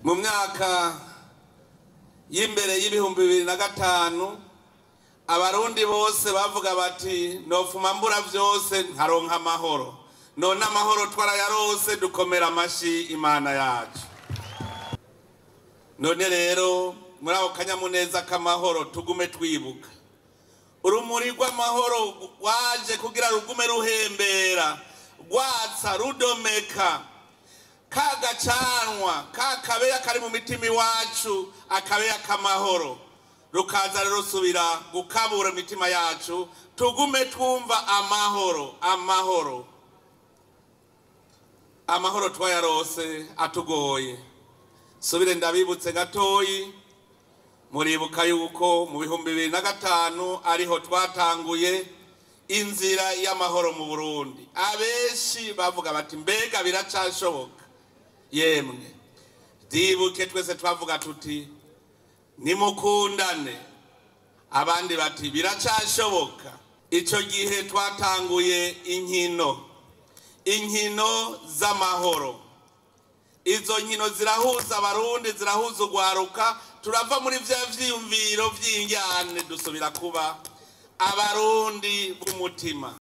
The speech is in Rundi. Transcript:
Mu myaka y'imbere y'2005, Abarundi bose bavuga bati: "Nofuma mbura vyose nkaronka amahoro." None amahoro twarayarose, dukomera amashi Imana yacu. None rero muri ako kanyamuneza k'amahoro, tugume twibuka urumuri rw'amahoro waje kugira rugume ruhembera, rwatsa, rudomeka ka gacanwa ka kabeya kari mu mitima iwacu, akabeya k'amahoro, rukaza rero rusubira gukabura imitima yacu, tugume twumva amahoro, amahoro, amahoro. Twayarose atugoye. Subire ndabibutse gatoyi. Muribuka yuko mu 2005 ariho twatanguye inzira y'amahoro mu Burundi. Abenshi bavuga bati: "Mbega biracashoboka?" Yemwe, byibuke twese twavuga tuti: "Nimukundane." Abandi bati: "Biracashoboka?" Icyo gihe twatanguye inkino z'amahoro. Izo nkino zirahuza Abarundi, zirahuza urwaruka. Turava muri vya vyiyumviro vy'injyane, dusubira kuba Abarundi b'umutima.